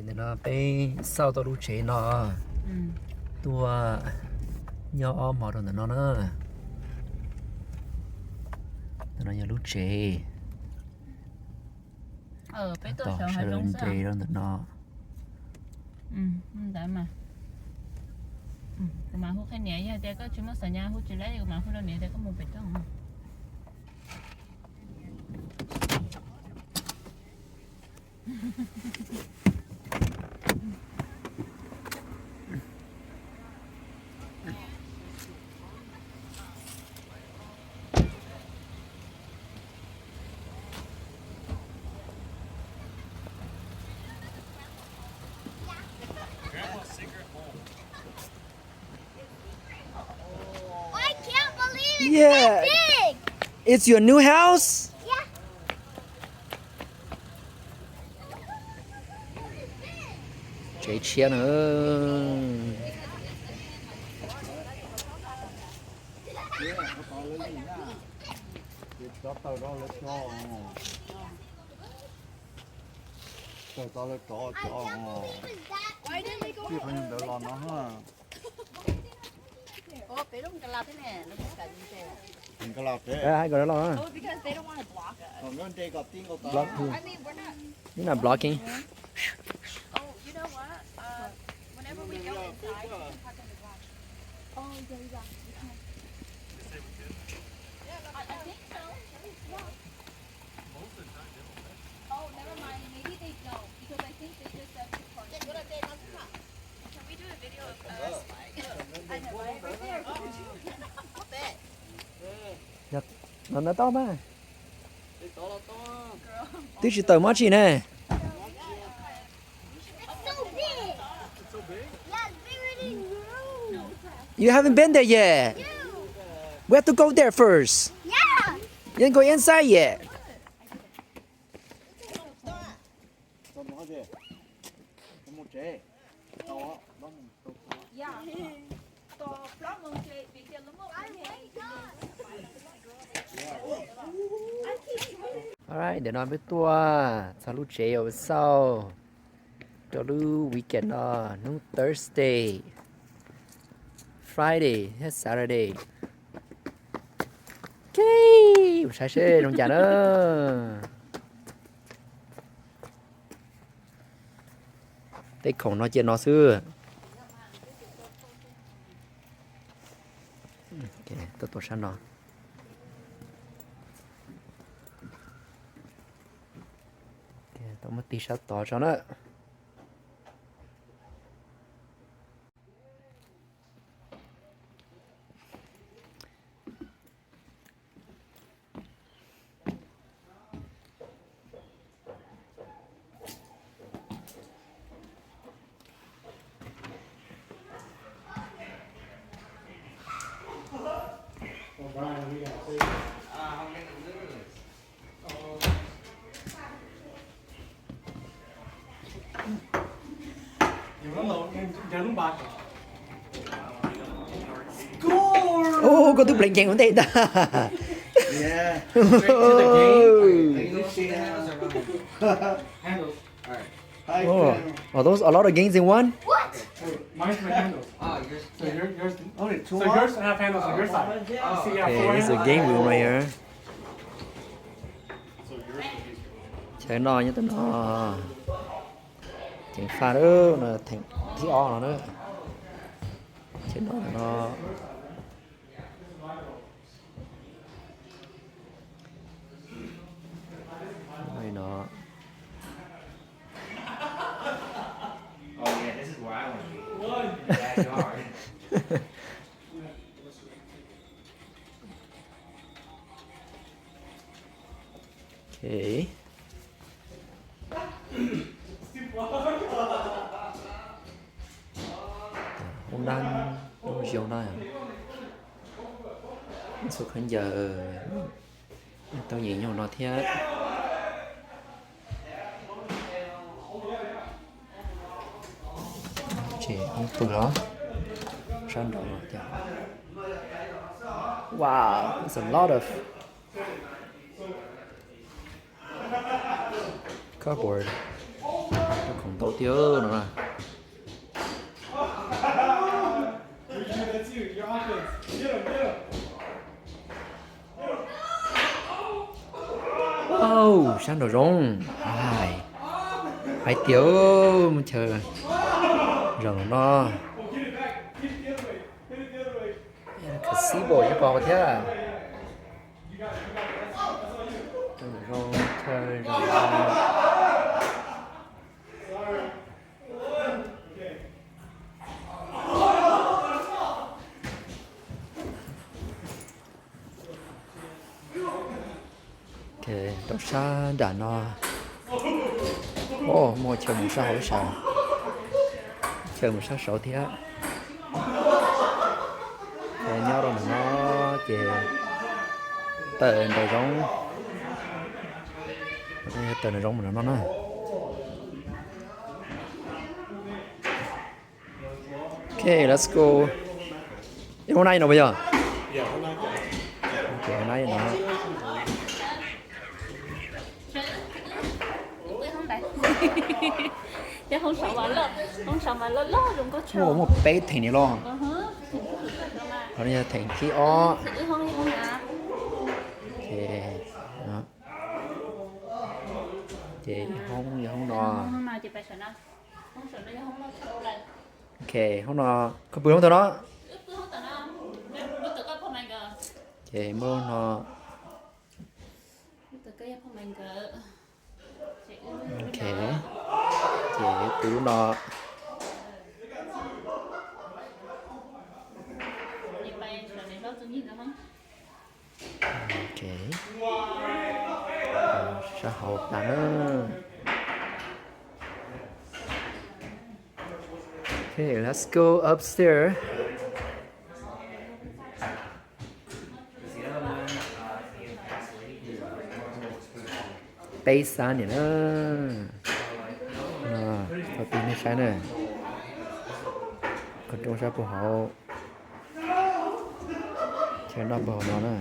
Ntawm no peb xauj tau lub tsev no tuaj nyob ob hmo rau ntawm no na. Ntawm no yog lub tsev, peb tuaj sawv daws nres rau ntawm no. Kuv mam hu qhia niam, yog tias koj tsis muaj xas nyas hu tsis laib, kuv mam hu rau niam tias koj mus pem toj. I can't believe it's that big. It's your new house? Yeah. Tsev tshiab na. Tawg tau lawv rov cov, tij qhov ntawd los no. Nka los pem. Block. You're not blocking. No, no tau mas. Twb tsis tawm mob tsi ne. You haven't been there yet. We have to go there first. You didn't go inside yet. Alright, ntawm no peb tuaj txog lub tsev uas xauj rau lub weekend no, hnub Thursday, Friday thiab Saturday. Ok, mus saib seb zoo cas na. Tej khoom no cia no xwb. Tuaj tuav sab no. Tau muab tig sab tod tso na. Ub, koj twb pleev nkees ua ntej ntag. Oh, are those a lot of games in one? Mine's my handles. So your, yours, so yours have handles on your side. See, yeah, okay, four handles. It's a game room right here. Chaw no nyob tom no. Cheem faj na, theem thib ob no na. Chaw no no. No. Oh yeah, this is where I want to be. Backyard. Ok. Hoob dab zoo no. Txhua khaub ncaws tau nyeem nyob no thiab. Tsev hoob pw os, sab nraud no cas. Wow, that's a lot of cardboard. Khoom ntau tiag no na. Au, sab nraum zoov. Hais tias mus chaw zaum no. Casino ib qho thiab. Zoo chaw zoo. Rau sab nram no. Muaj chaw mus sab hauv sab, chaw mus sab saud thiab. Nyob rau ntawm no ces tawm nraum zoov, tawm nraum zoov mus no na. Ok, let's go. Ib hoob nab no puas yog? Ok, hoob nab no. Muaj peb theem ni los. Qhov no yog theem thib ob. Ces hoob yog hoob no. Ok, hoob no, koj pw hoob tod no. Ces muab no. Ok, ces pw no. Ok, sab hauv tas na. Ok, let's go upstairs. Peb xab niam na. Tau tig nej saib na. Koj rau sab puag hauv. Chaw noj puag hauv no na.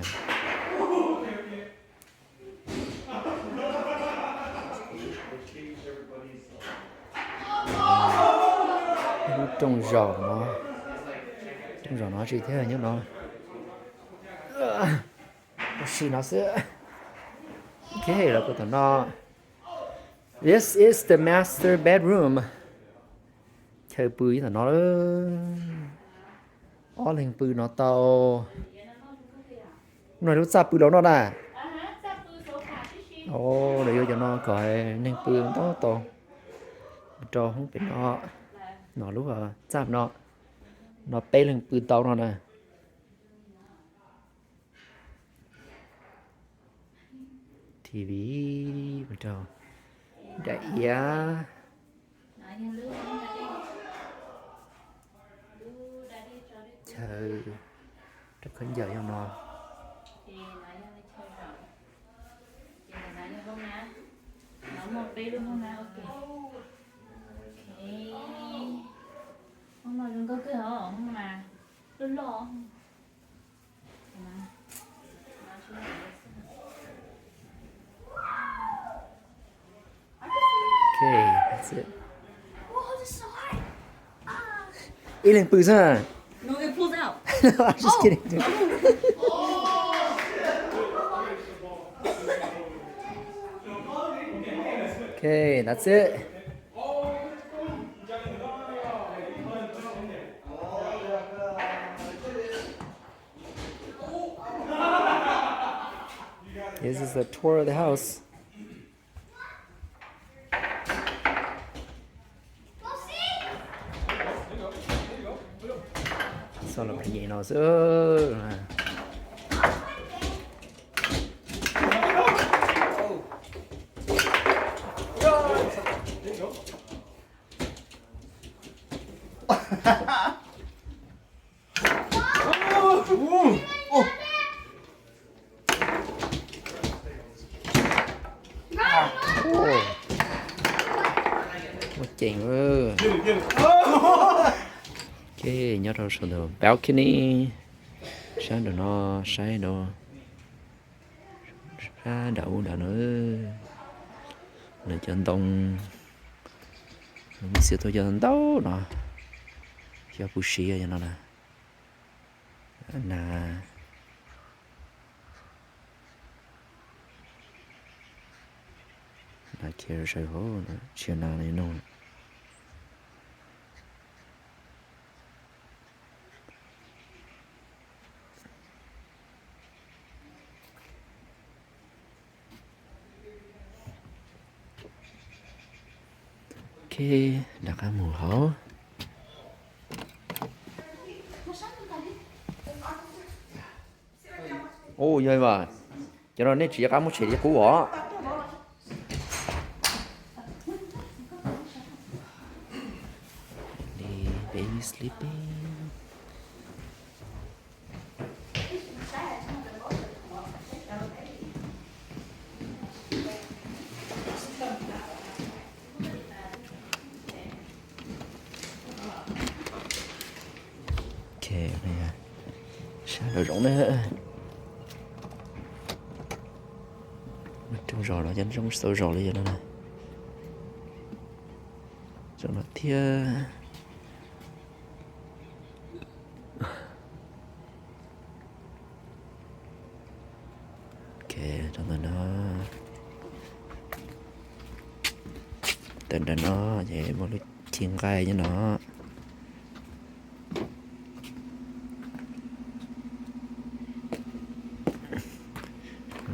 Lub rooj zaum no, rooj zaum no tsis thiab nyob no. Tab sis no xwb. Ok, los puag tom no. This is the master bedroom. Chaw pw ib tom no. Ob leeg pw no tau. No lub txaj pw los no na. Lawv yuav cov no kom neeg pw ntau tau. Rau hoob pem no, no lub txaj no, no peb leeg pw tau no na. T V, daim iav, chaw rau khaub ncaws yog no. Ok, that's it. Ib leeg pw xwb. No, it pulls out. I'm just kidding, dude. Okay, that's it. This is a tour of the house. Xauj los nyem no xwb. Muaj ceem. Ok, nyob rau saum ntawm balcony. Sab nram no, saib nram, sab nram ub nram no, lawv cov ntoo, lawv muab xiav tau cov ntau no, xyov puas siav yog no na. Na, na khiav saw hauv, tsis yog na no. Ok, rov qab mus hauv. Ua yog mas, cov no nej tsis nco qab muab tshem li qub os. Baby sleeping. Ok, sab lawv zoov na. Rooj zos no cov rooj tsis tau zos li no na. Zoov no thiab. Ok, rau ntawm no, tawm ntawm no ces muaj lub ceg nqaij nyob no.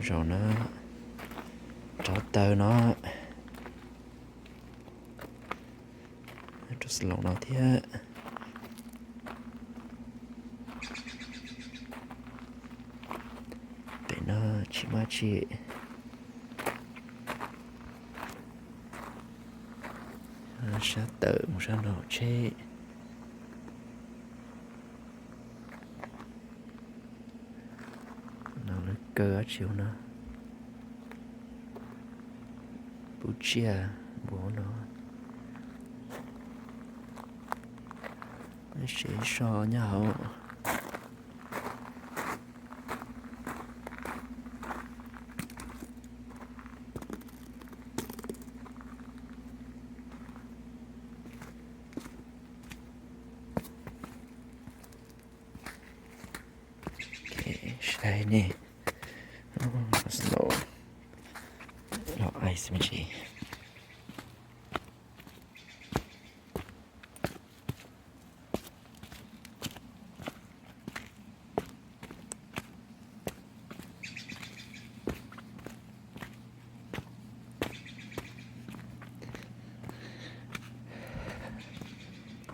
Zaum no, rauv taws no, rau xloos no thiab. Pem no tsis maj tsis. Sab tawm mus sab no tsheb. No lawv kaw dab tsi no? Pub tsiaj npuav no. Sev so nyob hauv. Saib ne, snow, los ice me ntsis.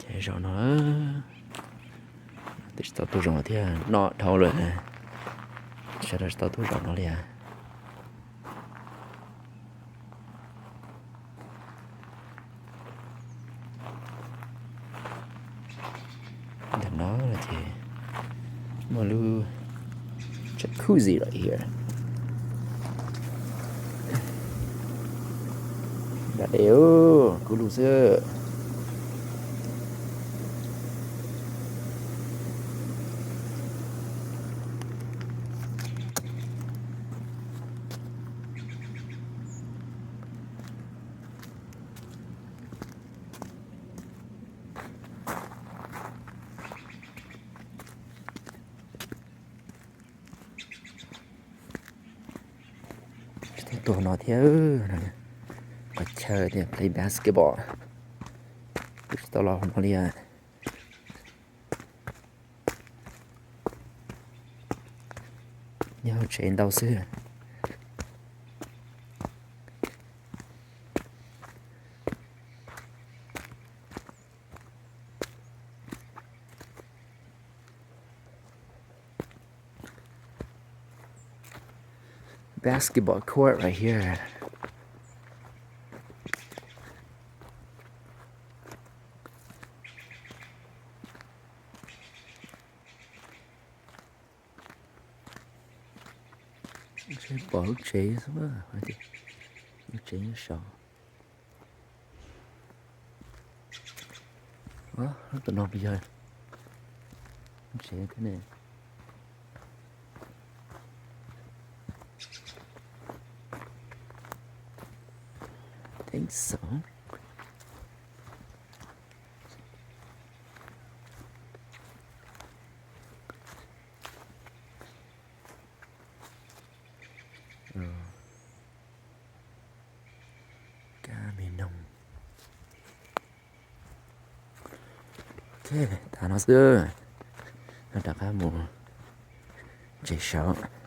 Ces zaum no twb tsis tau tuaj zaum no thiab, noj dhau lawm, sawv daws tsis tau tuaj zaum no li as. Ntawm no ces muaj lub jacuzzi right here. Nram dej, kub lug xwb. Tsis tau tuaj no thiab, qhov chaw tias play basketball, kuv tsis tau los hauv no li. Nyob hauv tsev ntau xwb. Basketball court right here. Pom lub tsev xwb, lub tsev nyob saud. Tus no puas yog tsev thiab ne? Deeb xauv. Kab me noog. Ok, tas no xwb. Rov qab mus tsev saud.